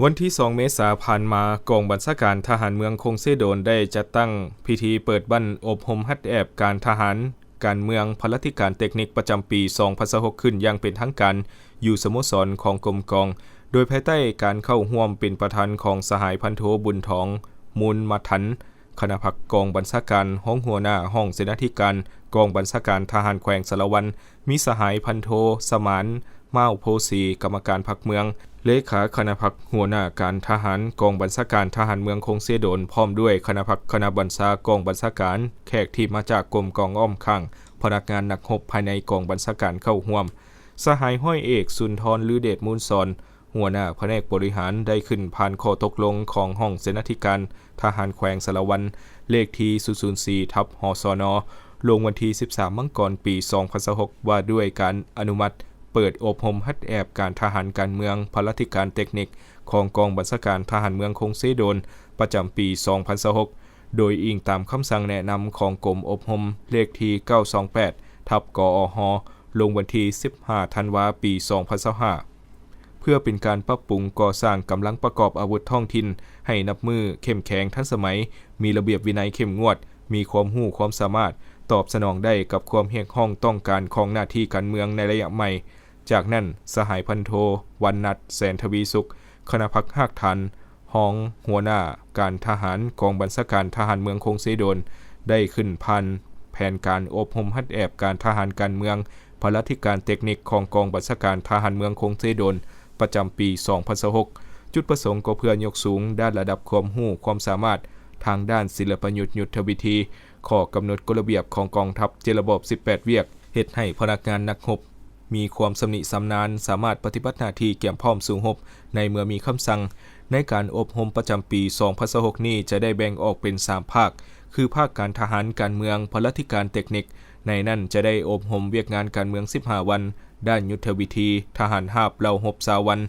ວັນທີສອງເມສາຜ່ານມາ, ກອງບັນຊາການທະຫານເມືອງຄົງເຊໂດນ ໄດ້ຈັດຕັ້ງພິທີເປີດບັ້ນອົບຮົມຫັດແອບການທະຫານ, ການເມືອງ, ພະລາທິການເຕັກນິກປະຈຳປີສອງພັນຊາວຫົກ ຂຶ້ນຢ່າງເປັນທາງການ ຢູ່ສະໂມສອນຂອງກົມກອງ, ໂດຍພາຍໃຕ້ການເຂົ້າຮ່ວມເປັນປະທານຂອງສະຫາຍພັນໂທ ບຸນທອງ ມູນມະທັນ, ຄະນະພັກກອງບັນຊາການ, ຮອງຫົວໜ້າຫ້ອງເສນາທິການກອງບັນຊາການທະຫານແຂວງສາລະວັນ, ມີສະຫາຍພັນໂທ ສະໝານ ມ້າວໂພສີ, ກຳມະການພັກເມືອງ, ເລຂາຄະນະພັກ, ຫົວໜ້າການທະຫານກອງບັນຊາການທະຫານເມືອງຄົງເຊໂດນ, ພ້ອມດ້ວຍຄະນະພັກ, ຄະນະບັນຊາກອງບັນຊາການ, ແຂກທີ່ມາຈາກກົມກອງອ້ອມຂ້າງ, ພະນັກງານ, ນັກຮົບພາຍໃນກອງບັນຊາການເຂົ້າຮ່ວມ. ສະຫາຍຮ້ອຍເອກ ສຸນທອນ ລືເດດມູນສອນ, ຫົວໜ້າພະແນກບໍລິຫານ ໄດ້ຂຶ້ນຜ່ານຂໍ້ຕົກລົງຂອງຫ້ອງເສນາທິການທະຫານແຂວງສາລະວັນ ເລກທີສູນສູນສີ່ ທັບ ຫສນ ລົງວັນທີສິບສາມ ມັງກອນ ປີສອງພັນຊາວຫົກ ວ່າດ້ວຍການອະນຸມັດເປີດອົບຮົມຫັດແອບການທະຫານ, ການເມືອງ, ພະລາທິການເຕັກນິກຂອງກອງບັນຊາການທະຫານເມືອງຄົງເຊໂດນ ປະຈຳປີສອງພັນຊາວຫົກ ໂດຍອີງຕາມຄຳສັ່ງແນະນຳຂອງກົມອົບຮົມ ເລກທີເກົ້າສອງແປດ ທັບ ກອຮ ລົງວັນທີສິບຫ້າ ທັນວາ ປີສອງພັນຊາວຫ້າ. ເພື່ອເປັນການປັບປຸງກໍ່ສ້າງກຳລັງປະກອບອາວຸດທ້ອງຖິ່ນໃຫ້ນັບມື້ເຂັ້ມແຂງທັນສະໄໝ, ມີລະບຽບວິໄນເຂັ້ມງວດ, ມີຄວາມຮູ້ຄວາມສາມາດ, ຕອບສະໜອງໄດ້ກັບຄວາມຮຽກຮ້ອງຕ້ອງການຂອງໜ້າທີ່ການເມືອງໃນໄລຍະໃໝ່. ຈາກນັ້ນ, ສະຫາຍພັນໂທ ວັນນັດ ແສນທະວີສຸກ, ຄະນະພັກຮາກຖານ, ຮອງຫົວໜ້າການທະຫານກອງບັນຊາການທະຫານເມືອງຄົງເຊໂດນ ໄດ້ຂຶ້ນຜ່ານແຜນການອົບຮົມຫັດແອບການທະຫານ, ການເມືອງ, ພະລາທິການເຕັກນິກຂອງກອງບັນຊາການທະຫານເມືອງຄົງເຊໂດນ ປະຈຳປີສອງພັນຊາວຫົກ. ຈຸດປະສົງກໍເພື່ອຍົກສູງດ້ານລະດັບຄວາມຮູ້ຄວາມສາມາດທາງດ້ານສິລະປະຍຸດຍຸດທະວິທີ, ຂໍ້ກຳນົດກົດລະບຽບຂອງກອງທັບ, ເຈັດລະບອບ, ສິບແປດວຽກ, ເຮັດໃຫ້ພະນັກງານ, ນັກຮົບ ມີຄວາມຊຳນິຊຳນານ, ສາມາດປະຕິບັດໜ້າທີ່ກຽມພ້ອມສູ້ຮົບໃນເມື່ອມີຄຳສັ່ງ. ໃນການອົບຮົມປະຈຳປີສອງພັນຊາວຫົກນີ້ ຈະໄດ້ແບ່ງອອກເປັນສາມພາກ, ຄືພາກການທະຫານ, ການເມືອງ, ພະລາທິການເຕັກນິກ. ໃນນັ້ນຈະໄດ້ອົບຮົມວຽກງານການເມືອງສິບຫ້າວັນ, ດ້ານຍຸດທະວິທີທະຫານຮາບເຫຼົ່າຮົບຊາວວັນ,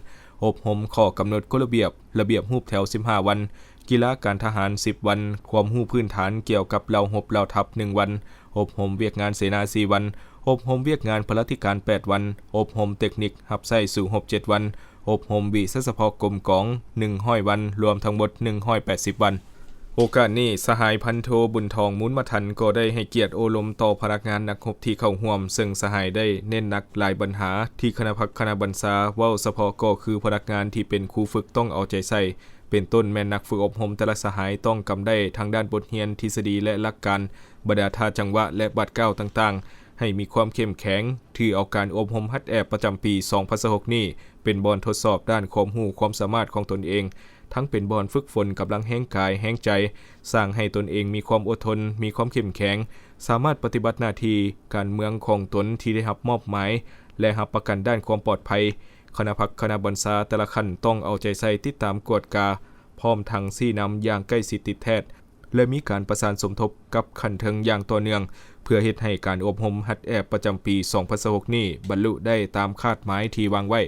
ອົບຮົມຂໍ້ກຳນົດກົດລະບຽບ, ລະບຽບຮູບແຖວສິບຫ້າວັນ, ກິລາການທະຫານສິບວັນ, ຄວາມຮູ້ພື້ນຖານກ່ຽວກັບເຫຼົ່າຮົບເຫຼົ່າທັບໜຶ່ງວັນ, ອົບຮົມວຽກງານເສນາສີ່ວັນ, ອົບຮົມວຽກງານພະລາທິການແປດວັນ, ອົບຮົມເຕັກນິກຮັບໃຊ້ສູ້ຮົບເຈັດວັນ, ອົບຮົມວິຊາສະເພາະກົມກອງໜຶ່ງຮ້ອຍວັນ, ລວມທັງໝົດໜຶ່ງຮ້ອຍແປດສິບວັນ. ໂອກາດນີ້, ສະຫາຍພັນໂທ ບຸນທອງ ມູນມະທັນ ກໍໄດ້ໃຫ້ກຽດໂອ້ລົມຕໍ່ພະນັກງານ, ນັກຮົບທີ່ເຂົ້າຮ່ວມ, ເຊິ່ງສະຫາຍໄດ້ເນັ້ນໜັກຫຼາຍບັນຫາທີ່ຄະນະພັກ, ຄະນະບັນຊາ, ເວົ້າສະເພາະກໍຄືພະນັກງານທີ່ເປັນຄູຝຶກຕ້ອງເອົາໃຈໃສ່, ເປັນຕົ້ນແມ່ນນັກຝຶກອົບຮົມແຕ່ລະສະຫາຍຕ້ອງກຳໄດ້ທັງດ້ານບົດຮຽນທິດສະດີ ແລະ ຫຼັກການ, ບັນດາທ່າຈັງຫວະ ແລະ ບາດກ້າວຕ່າງໆ ໃຫ້ມີຄວາມເຂັ້ມແຂງ, ຖືເອົາການອົບຮົມຫັດແອບປະຈຳປີສອງພັນຊາວຫົກນີ້ ເປັນບ່ອນທົດສອບດ້ານຄວາມຮູ້ຄວາມສາມາດຂອງຕົນເອງ, ທັງເປັນບ່ອນຝຶກຝົນກຳລັງແຮງກາຍແຮງໃຈ, ສ້າງໃຫ້ຕົນເອງມີຄວາມອົດທົນ, ມີຄວາມເຂັ້ມແຂງ, ສາມາດປະຕິບັດໜ້າທີ່ການເມືອງຂອງຕົນທີ່ໄດ້ຮັບມອບໝາຍ ແລະ ຮັບປະກັນດ້ານຄວາມປອດໄພ. ຄະນະພັກ, ຄະນະບັນຊາແຕ່ລະຂັ້ນຕ້ອງເອົາໃຈໃສ່, ຕິດຕາມ, ກວດກາ, ພ້ອມທັງຊີ້ນຳຢ່າງໃກ້ຊິດຕິດແທດ ແລະ ມີການປະສານສົມທົບກັບຂັ້ນເທິງຢ່າງຕໍ່ເນື່ອງ ເພື່ອເຮັດໃຫ້ການອົບຮົມຫັດແອບປະຈຳປີສອງພັນຊາວຫົກນີ້ບັນລຸໄດ້ຕາມຄາດໝາຍທີ່ວາງໄວ້.